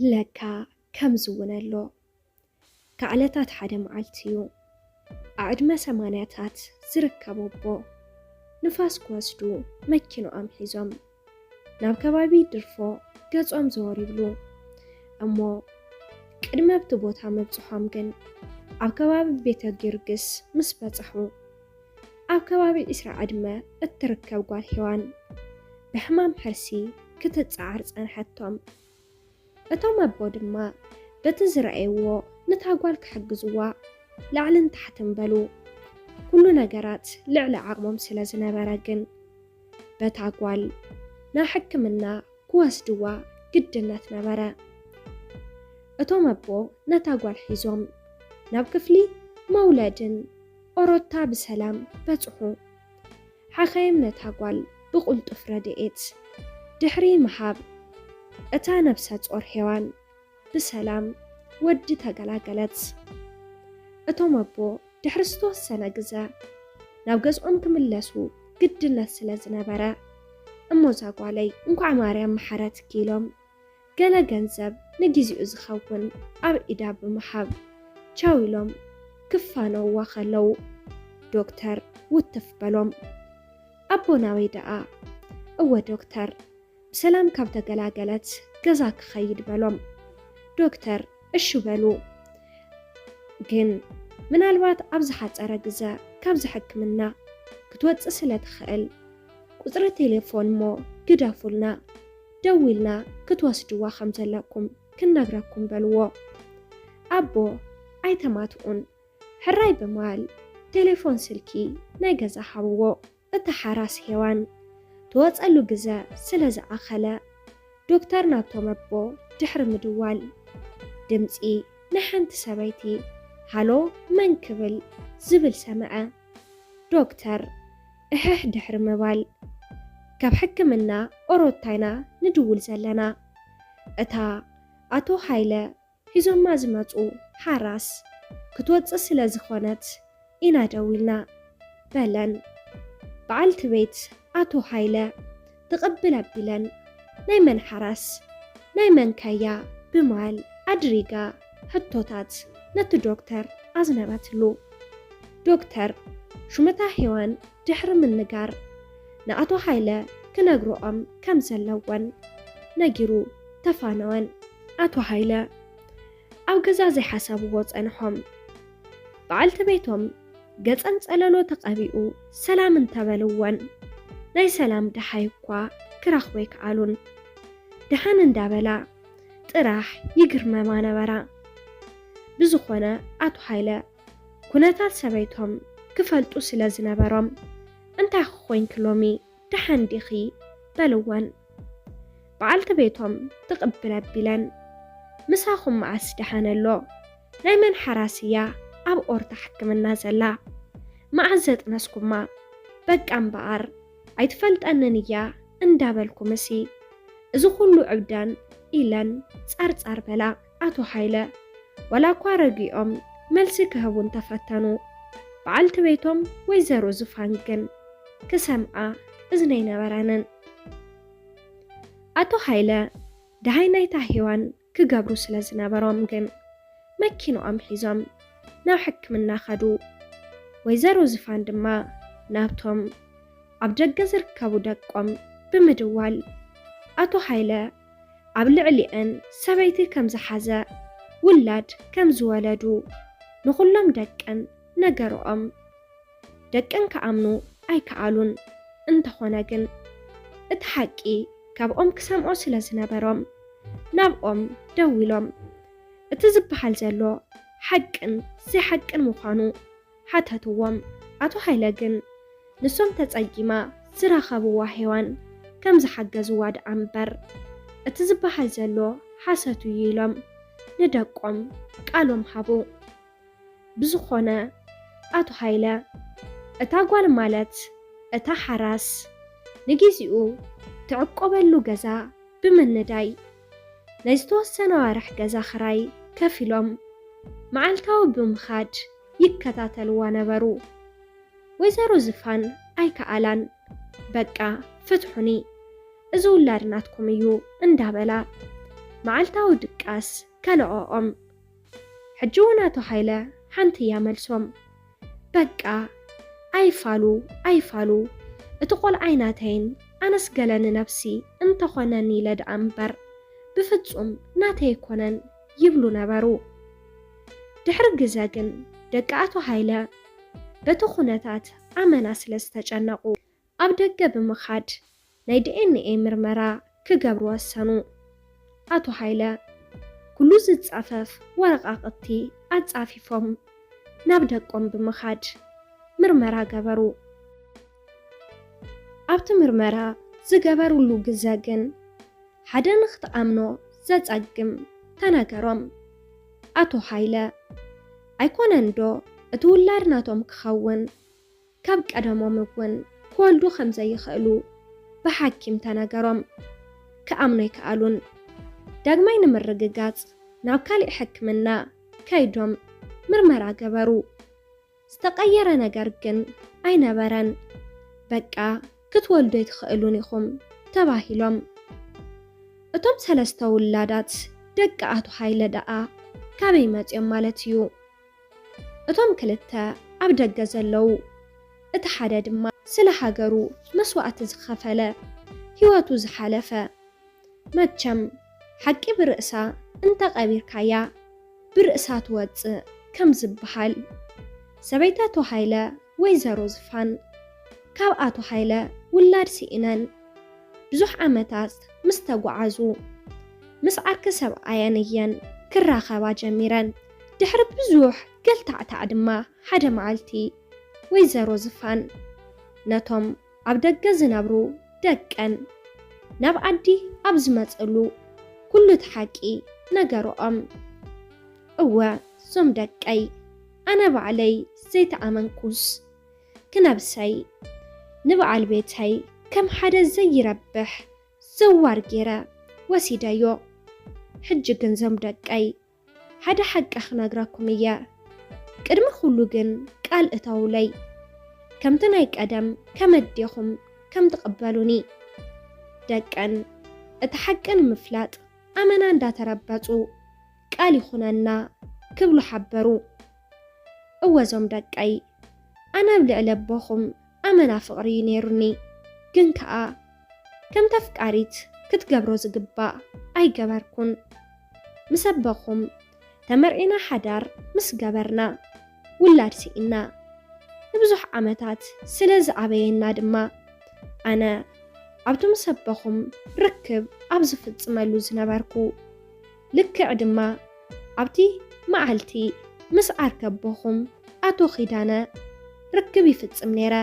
ለካ ከምዚ እውን ኣሎ። ካብ ዕለታት ሓደ መዓልቲ እዩ። ኣብ ዕድመ ሰማንያታት ዝርከብ ኣቦ፣ ንፋስ ክወስዱ መኪንኦም ሒዞም ናብ ከባቢ ድርፎ ገጾም ዘወር ይብሉ። እሞ ቅድሚ ኣብቲ ቦታ ምብጽሖም ግን፣ ኣብ ከባቢ ቤተ ጊዮርጊስ ምስ በጻሑ፣ ኣብ ከባቢ ዒስራ ዕድመ እትርከብ ጓል ሄዋን ብሕማም ሕርሲ ክትጸዓር ጸንሐቶም። እቶም ኣቦ ድማ በቲ ዝረኣይዎ ነታ ጓል ክሕግዝዋ ላዕልን ታሕትን በሉ። ኩሉ ነገራት ልዕሊ ዓቕሞም ስለ ዝነበረ ግን፣ በታ ጓል ናብ ሕክምና ክወስድዋ ግድነት ነበረ። እቶም ኣቦ ነታ ጓል ሒዞም ናብ ክፍሊ መውለድን ኦሮታ ብሰላም በጽሑ። ሓኻይም ነታ ጓል ብቕልጡፍ ረድኤት ድሕሪ ምሃብ፣ እታ ነብሰ ጾር ሄዋን ብሰላም ወዲ ተገላገለት። እቶም ኣቦ ድሕሪ ዝተወሰነ ግዘ ናብ ገዝኦም ክምለሱ ግድነት ስለ ዝነበረ፣ እሞ እዛ ጓለይ እንኳዕ ማርያም መሓረትኪ ኢሎም፣ ገለ ገንዘብ ንጊዜኡ ዝኸውን ኣብ ኢዳ ብምሃብ፣ ቻው ኢሎም ክፋነውዋ ከለዉ፣ ዶክተር ውትፍ በሎም። ኣቦ ናበይ ደኣ? እወ ዶክተር፣ ብሰላም ካብ ተገላገለት ገዛ ክኸይድ በሎም። ዶክተር እሺ በሉ። ግን ምናልባት ኣብ ዝሓጸረ ግዘ ካብዚ ሕክምና ክትወጽእ ስለ ትኽእል፣ ቁጽሪ ቴሌፎን እሞ ግደፉልና፣ ደዊልና ክትወስድዋ ከም ዘለኩም ክንነግረኩም በልዎ። ኣቦ ኣይተማትኡን። ሕራይ ብምባል ቴሌፎን ስልኪ ናይ ገዛ ሃብዎ። እታ ሓራስ ሄዋን ትወጸሉ ግዘ ስለ ዝኣኸለ፣ ዶክተር ናብቶም ኣቦ ድሕሪ ምድዋል፣ ድምጺ ናይ ሓንቲ ሰበይቲ፣ ሃሎ፣ መን ክብል ዝብል ሰምዐ። ዶክተር እሕሕ ድሕሪ ምባል፣ ካብ ሕክምና ኦሮታ ኢና ንድውል ዘለና። እታ ኣቶ ሃይለ ሒዞማ ዝመጹ ሓራስ ክትወጽእ ስለ ዝኾነት ኢና ደዊልና በለን። በዓልቲ ቤት ኣቶ ሃይለ ትቕብል ኣቢለን፣ ናይ መን ሓራስ? ናይ መን ከያ? ብማል ኣድሪጋ ሕቶታት ነቲ ዶክተር ኣዝነበትሉ። ዶክተር ሹመታ ሄዋን ድሕሪ ምንጋር፣ ንኣቶ ሃይለ ክነግርኦም ከም ዘለወን ነጊሩ ተፋነወን። ኣቶ ሃይለ ኣብ ገዛ ዘይሓሰብዎ ጸንሖም። በዓልቲ ቤቶም ገጸን ጸለሎ ተቐቢኡ ሰላም እንተበልወን፣ ናይ ሰላም ደሃይ እኳ ክረኽቦ ኣይከኣሉን። ደሓን እንዳበላ ጥራሕ ይግርመማ ነበራ። ብዝኾነ ኣቶ ሃይለ ኩነታት ሰበይቶም ክፈልጡ ስለ ዝነበሮም፣ "እንታይ ክኾይንኪ ሎሚ ደሓን ዲኺ?" በልወን። በዓልቲ ቤቶም ትቕብል ኣቢለን፣ "ምሳኹም መዓስ ደሓን ኣሎ? ናይ መን ሓራስ እያ ኣብ ኦርታ ሕክምና ዘላ? መዓስ ዘጥነስኩማ? በቃ እምበኣር ኣይትፈልጠንን እያ እንዳበልኩምሲ እዚ ኩሉ ዕብዳን?" ኢለን ጻርጻር በላ። ኣቶ ሃይለ ዋላ እኳ ረጊኦም መልሲ ክህቡ እንተፈተኑ፣ በዓልቲ ቤቶም ወይዘሮ ዝፋን ግን ክሰምዓ እዝኒ ኣይነበረንን። ኣቶ ሃይለ ደሃይ ናይታ ሄዋን ክገብሩ ስለ ዝነበሮም ግን፣ መኪንኦም ሒዞም ናብ ሕክምና ከዱ። ወይዘሮ ዝፋን ድማ ናብቶም ኣብ ደገ ዝርከቡ ደቆም ብምድዋል፣ ኣቶ ሃይለ ኣብ ልዕሊኤን ሰበይቲ ከም ዝሓዘ፣ ውላድ ከም ዝወለዱ ንኹሎም ደቀን ነገርኦም። ደቀን ክኣምኑ ኣይከኣሉን። እንተኾነ ግን፣ እቲ ሓቂ ካብኦም ክሰምዑ ስለ ዝነበሮም፣ ናብኦም ደዊሎም፣ እቲ ዝበሃል ዘሎ ሓቅን ዘይሓቅን ምዃኑ ሓተትዎም። ኣቶ ሃይለ ግን፣ ንሶም ተጸጊማ ዝረኸብዋ ሄዋን ከም ዝሓገዝዋ ደኣ እምበር፣ እቲ ዝበሃል ዘሎ ሓሰት እዩ ኢሎም ንደቆም ቃሎም ሃቡ። ብዝኾነ፣ ኣቶ ሃይለ፣ እታ ጓል ማለት እታ ሓራስ ንጊዜኡ ትዕቆበሉ ገዛ ብምንዳይ፣ ናይ ዝተወሰነ ኣዋርሕ ገዛ ክራይ ከፊሎም፣ መዓልታዊ ብምኻድ ይከታተልዋ ነበሩ። ወይዘሮ ዝፋን ኣይከኣላን። "በቃ ፍትሑኒ፣ እዚ ውላድ ናትኩም እዩ" እንዳበላ፣ መዓልታዊ ድቃ ኣስ ከነኦኦም። ሕጂ እውን ኣቶ ሃይለ ሓንቲ እያ መልሶም። በቃ ኣይፋሉ ኣይፋሉ፣ እቲ ቆልዓይ ናተይን ኣነስ ገለ ንነብሲ እንተኾነኒ ኢለ ደኣ እምበር ብፍጹም ናተይ ኣይኮነን ይብሉ ነበሩ። ድሕሪ ግዘ ግን ደቂ ኣቶ ሃይለ በቲ ኩነታት ኣመና ስለ ዝተጨነቑ ኣብ ደገ ብምኻድ ናይ ዲ ኤን ኤ ምርመራ ክገብሩ ወሰኑ። ኣቶ ሃይለ ኩሉ ዝጻፈፍ ወረቓቕቲ ኣጻፊፎም ናብ ደቆም ብምኻድ ምርመራ ገበሩ። ኣብቲ ምርመራ ዝገበሩሉ ግዘ ግን ሓደ ንኽትኣምኖ ዘጸግም ተነገሮም። ኣቶ ሃይለ ኣይኮነን ዶ እቲ ውላድ ናቶም ክኸውን ካብ ቀደሞም እውን ክወልዱ ከም ዘይኽእሉ ብሓኪም ተነገሮም። ክኣምኑ ኣይከኣሉን። ዳግማይ ንምርግጋጽ ናብ ካሊእ ሕክምና ከይዶም ምርመራ ገበሩ። ዝተቐየረ ነገር ግን ኣይነበረን። በቃ ክትወልዱ ኣይትኽእሉን ኢኹም ተባሂሎም። እቶም ሰለስተ ውላዳት ደቂ ኣቶ ሃይለ ደኣ ካበይ መጺኦም ማለት እዩ? እቶም ክልተ ኣብ ደገ ዘለዉ፣ እቲ ሓደ ድማ ስለ ሃገሩ መስዋእቲ ዝኸፈለ፣ ህይወቱ ዝሓለፈ። መቸም ሓቂ ብርእሳ እንተ ቀቢርካያ ብርእሳ ትወጽእ ከም ዝበሃል፣ ሰበይቲ ኣቶ ሃይለ ወይዘሮ ዝፋን ካብ ኣቶ ሃይለ ውላድ ስኢነን ብዙሕ ዓመታት ምስ ተጓዓዙ፣ ምስ ዓርኪ ሰብኣየን እየን ክራኸባ ጀሚረን። ድሕሪ ብዙሕ ገልታዕታዕ ድማ ሓደ መዓልቲ ወይዘሮ ዝፋን ነቶም ኣብ ደገ ዝነብሩ ደቀን ናብ ዓዲ ኣብ ዝመጸሉ ኩሉ እቲ ሓቂ ነገርኦም። እወ፣ እዞም ደቀይ፣ ኣነ ባዕለይ ዘይተኣመንኩስ፣ ክነብሰይ ንበዓል ቤተይ ከም ሓደ ዘይረብሕ ዘዋር ገይረ ወሲደዮ። ሕጂ ግን እዞም ደቀይ፣ ሓደ ሓቂ ክነግረኩም እየ። ቅድሚ ኩሉ ግን ቃል እተውለይ፣ ከምቲ ናይ ቀደም ከም ኣዴኹም ከም ትቕበሉኒ። ደቀን እቲ ሓቂ ንምፍላጥ ኣመና እንዳተረበጹ፣ ቃል ይኹነና ክብሉ ሓበሩ። እወ እዞም ደቀይ፣ ኣነ ኣብ ልዕሊ ኣቦኹም ኣመና ፍቕሪ እዩ ነይሩኒ፣ ግን ከኣ ከምቲ ኣፍቃሪት ክትገብሮ ዝግባእ ኣይገበርኩን። ምስ ኣቦኹም ተመርዒና ሓዳር ምስ ገበርና ውላድ ስኢና። ንብዙሕ ዓመታት ስለ ዝኣበየና ድማ ኣነ ኣብቲ ምስ ኣቦኹም ርክብ ኣብ ዝፍጽመሉ ዝነበርኩ ልክዕ ድማ ኣብቲ መዓልቲ ምስ ዓርከ ኣቦኹም ኣቶ ኪዳነ ርክብ ይፍጽም ነይረ።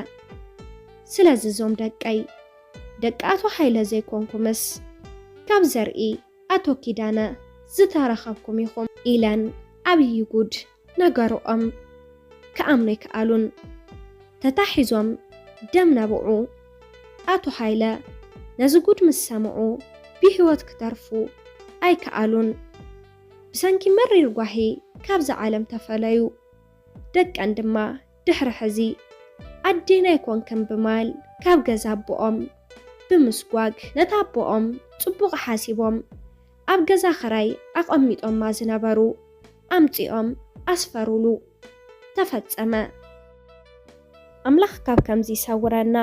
ስለዚ እዞም ደቀይ፣ ደቂ ኣቶ ሃይለ ዘይኮንኩምስ ካብ ዘርኢ ኣቶ ኪዳነ ዝተረኸብኩም ኢኹም ኢለን ዓብዪ ጉድ ነገርኦም። ክኣምኑ ኣይከኣሉን። ተታሒዞም ደም ነብዑ። ኣቶ ሃይለ ነዚ ጉድ ምስ ሰምዑ ብህይወት ክተርፉ ኣይከኣሉን። ብሰንኪ መሪር ጓሂ ካብዛ ዓለም ተፈለዩ። ደቀን ድማ ድሕሪ ሕዚ ኣዴና ኣይኮንክን ብማል ካብ ገዛ ኣቦኦም ብምስጓግ ነታ ኣቦኦም ጽቡቕ ሓሲቦም ኣብ ገዛ ኽራይ ኣቐሚጦማ ዝነበሩ ኣምጺኦም ኣስፈሩሉ። ተፈጸመ። ኣምላኽ ካብ ከምዚ ይሰውረና።